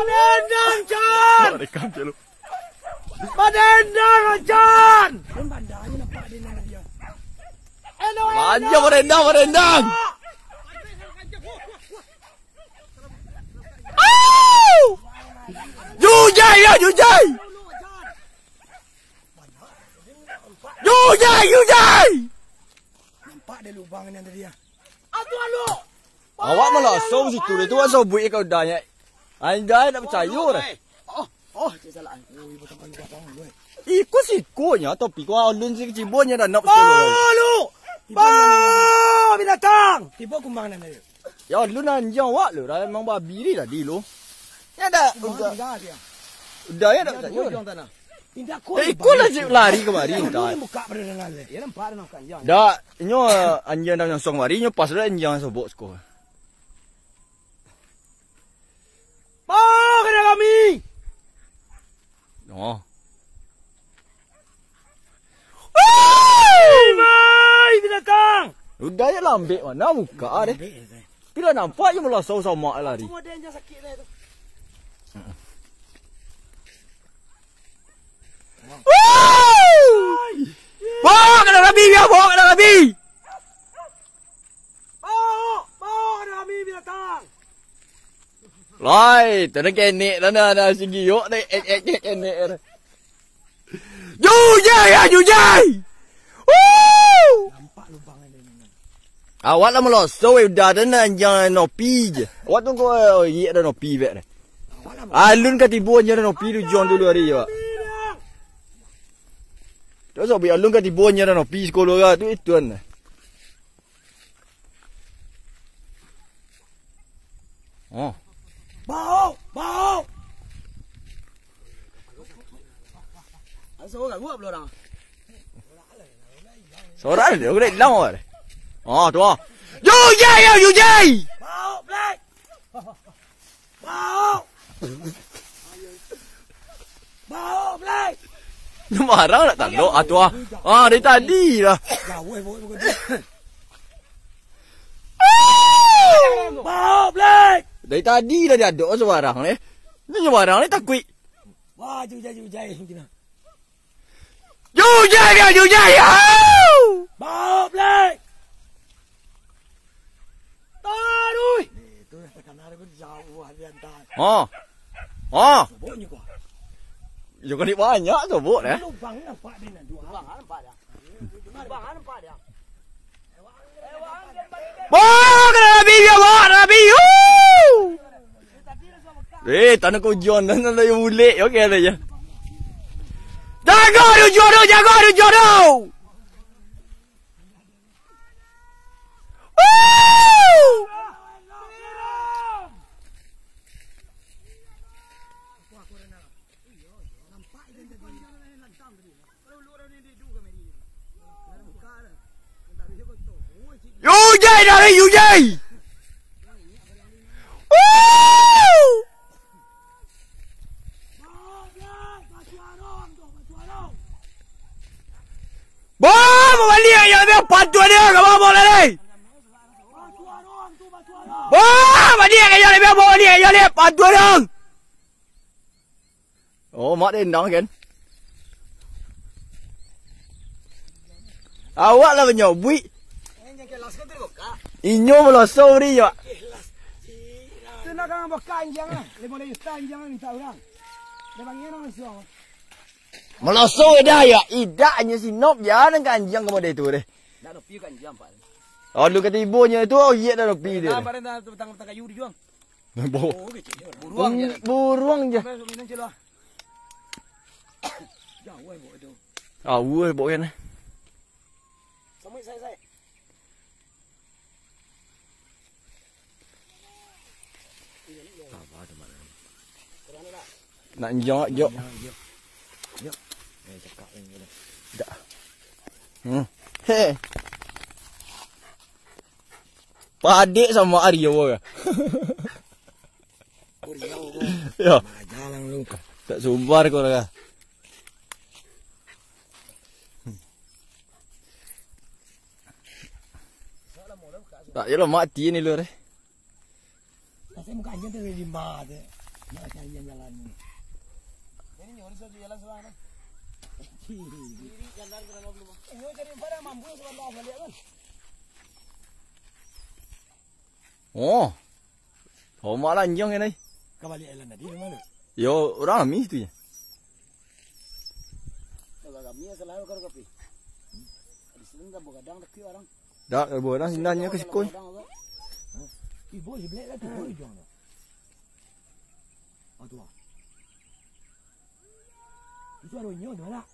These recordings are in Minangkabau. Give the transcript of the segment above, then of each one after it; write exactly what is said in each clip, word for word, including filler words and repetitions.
Padendang, Chan! Rekam je lu. Padendang, Chan! Manja padendang, padendang. Au! Jujai yo, jujai! Jujai, jujai! Nampak dek lubang nan tadi, ah. Awak malasau situ, itu awak sobuik ka udah nyo. Anjay, ndak picayo dah. Oh, oh, cek salah. Iko sikonyo, topi ko alun si kecibonyo dah nak betul. Bawa lu! Bawa binatang! Tibo kumbang nan tadi. Ya, lu nanjang awak lu, dah emang babi ni tadi lu. Ya dah, udah. Udah ya dah. Indak ko. Eh, iko lah cik lari kamari, entah. Buka pada dengan dia. Ya nampak dah nak anjang. Dak, nyo anjang dah nyosong mari, nyo pas dah anjang sobok siko. Bawa kena kami. Oh. Woi, mai binatang! Udah ya lambek mana buka deh. Lambek ya, Zai. Pila nampak je malasau sama lari. Cuma dia yang sakit lah tu. Woi! Bawa kena kami, ya, bawa kena kami. Bawa, bawa kena kami binatang. Lai, tu dah kenek dah, dah, dah, si giok dah, eh, eh, eh, kenek dah. Jujai, ya, jujai! Woo! Awak lah malosok, weh, udah dah, nan jan nopi je. Awak tunggu, eh, iya dah nopi bek dah. Alun ka tibo jan nopi tu, jon dulu hari je, Wak. Tu, so, alun ka tibo jan nopi sekolah tu, itu kan. Oh. Baok! Baok! Sorang dia, udah hilang awak. Oh, tu ah. Jujai, yo, jujai! Baok, Black! Baok! Baok, Black! Barang nak tandok, ah, tu ah. Ah, dari tadi lah. Jauh, eh, baok, baok, baok. Baok, Black! Dari tadi lah diadok sebarang ni. Ni sebarang ni takuik. Wah, jujai, jujai. Jujai dia, jujai! Au! Baok, Black! Taruih! Itu yang terkenal pun jauh, Adrian, tak. Oh. Oh. Soboknyo kau. Yo, kan banyak sobok, eh. Lubang nampak dia nak dua. Lubang nampak dia. Lubang nampak dia. Wah, kena Nabi, ya, wah, Nabi. Woo! Eh, tanah kau John, tanah dah yang ulek, okey dah je. Jago tu, John tu, jago tu, John tu. Woo! Yujai dari Yujai. Woo! Bah, babaliak yo, biar patuah dia, ka bawah lari. Bah, baliak yo, biar bawah baliak yo, patuah dia. Oh, mak dendang kan? Awak lah banyak buik. Inyo malosok uri, Wak. Tu nak kan baka anjiang lah. Limo belas juta anjiang lah minta urang. Dah panggil urang masuak. Malosok dah, ya. Idak nyo sinop je nan ka anjiang ka model tu deh. Nak nopi ka anjiang, Pak. Oh, lu katibo nyo tu, oh, iya dah nopi dia. Nah, barang dah batang-batang kayu di juang. Bo-, oh, kecil. Buruang je. Buruang je. Sampai minum je lah. Jauh, eh, bawa tu. Ah, weh, bawa kan, eh. Sama saya, saya. Nak njak, jok. Dak. Hmm. He. Padek samo ari awak. Yo. Jalan lu. Tak subar kau lah. Tak, yo lah mati ni lu deh. Tapi muka anjing tu lima tu. Nah, cari yang jalan ni. Ini nyo, di situ jalan sebelah mana? Kiri. Kiri, jalan ke dalam rumah. Ini cari pada mampu sebelah balik kan? Oh. Omak lanjang kan, ai? Ka baliak jalan tadi, di mana? Yo, urang rami situ je. Kalau kami ya selalu karo kopi. Di sini dah begadang, tapi orang. Dah, begadang, sindahnya ke sikoi. Ibu je belek lah tu, ibu je. Ah, tu ah. Itu ada nyo tu lah.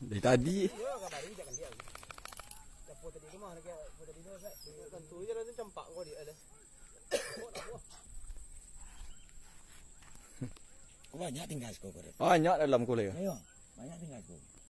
Dari tadi. Iyo, ka bari jangan dia. Capo tadi tu mah, lagi capo tadi tu, Sat. Tentu je lah tu campak kau dia lah. Banyak tinggal siko kau. Banyak dalam kau lah ya. Ayo, banyak tinggal siko.